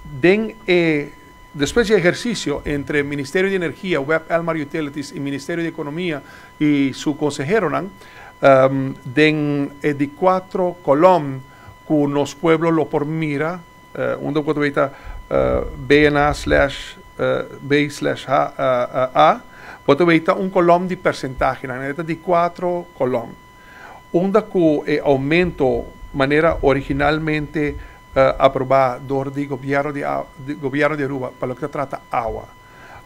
Den e despues di ehercicio entre Ministerio di Energia, WEB Elmar Utilities y Ministerio di Economia y su conseheronan, den e di cuatro colom cu nos pueblo lo por mira, unda cu ta BNA slash B slash H A, bo ta weta un kolom di percentahenan, e ta di cuatro kolom. Unda cu e aumento manera originalmente aproba door di gobierno di Aruba pa loke ta trata awa,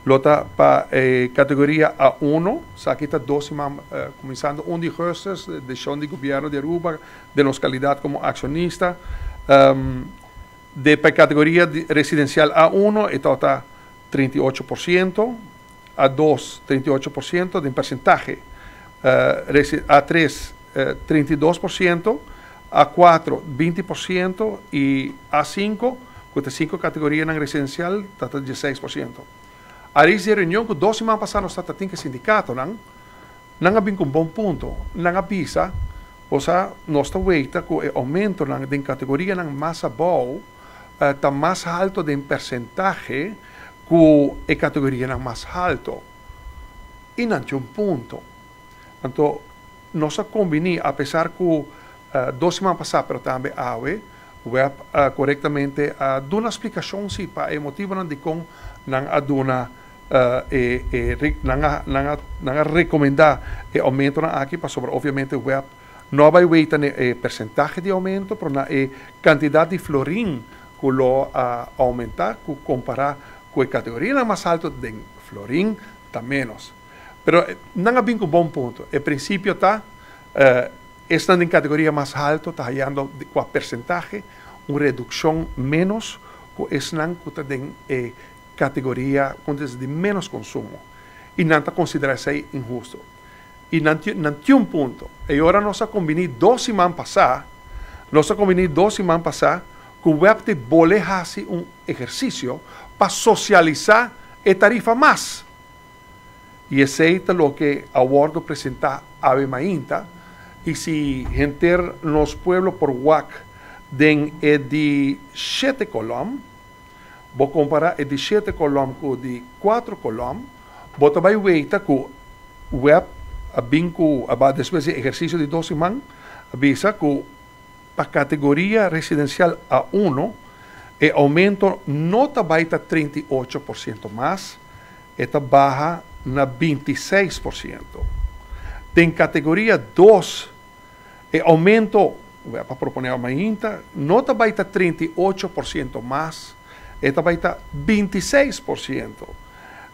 lo ta pa e categoria A1, esaki ta dos siman cuminsando 1 di augustus, decision di gobierno di Aruba den nos calidad como accionista, de pa categoria residencial A1 e ta 38%, A2 38% den percentahe, A3 32%, A4 20% y A5, cu ta 5 categorianan residencial, ta 16%. A ris di reunion cu 2 siman pasa nos ta tin cu sindicatonan, nan a bin cu un bon punto, nan a bisa, osea, nos ta weita cu e aumentonan den categorianan mas abou ta mas halto den percentahe cu e categorianan mas halto. Y nan tin un punto. Anto, nos a combini, a pesar cu 2 siman pasa, pero tambe awe, WEB corectamente a duna explicacion si pa e motivonan di con nan a duna, nan a recomenda e aumentonan aki, pasobra obviamente WEB no a bay weita ne e percentahe di aumento, pero na e cantidad di florin cu lo a aumenta, cu compara cu e categoria mas alto den florin ta menos. Pero nan a bin cu bon punto. E principio ta, esnan den categoria mas alto ta hayando qua percentahe un reduccion menos cu esnan cu ta den e categoria di menos consumo. Y nan ta considera esey inhusto. Y nan tin un punto. Y ora nos a combini 2 siman pasa, nos a combini 2 siman pasa, cu WEB te bole hasi un ehercicio pa socialisa e tarifa mas. Y esey ta loke a wordo presenta awe mainta. Y si henter nos pueblo por wak den e di 7 kolom, bo compara e di 7 kolom cu di 4 kolom, bo ta bay weita cu WEB a bin cu, a ba despues di ehercicio di 2 siman, a bisa cu pa categoria residencial A1, e aumento no ta bay ta 38% mas, e ta baha na 26%. Den categoria 2, e aumento, pa propone mainta, no ta bay ta 38% mas, e ta bay ta 26%.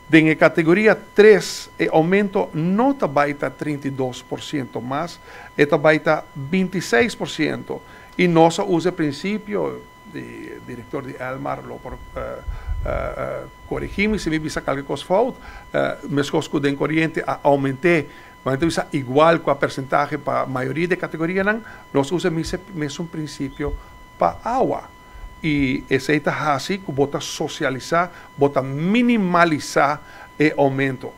Den categoria 3, e aumento no ta bay ta 32% mas, e ta bay ta 26%. Y nos a usa principio, di director di Elmar lo por corregimi si mi bisa cualkier cos fout, mescos cu den coriente a aumente, ma bisa igual cu e porcentahe pa mayoria di categorianan, nos usa mesun principio pa awa. Y esey ta haci cu bo ta socialisa, bo ta minimalisa e aumento.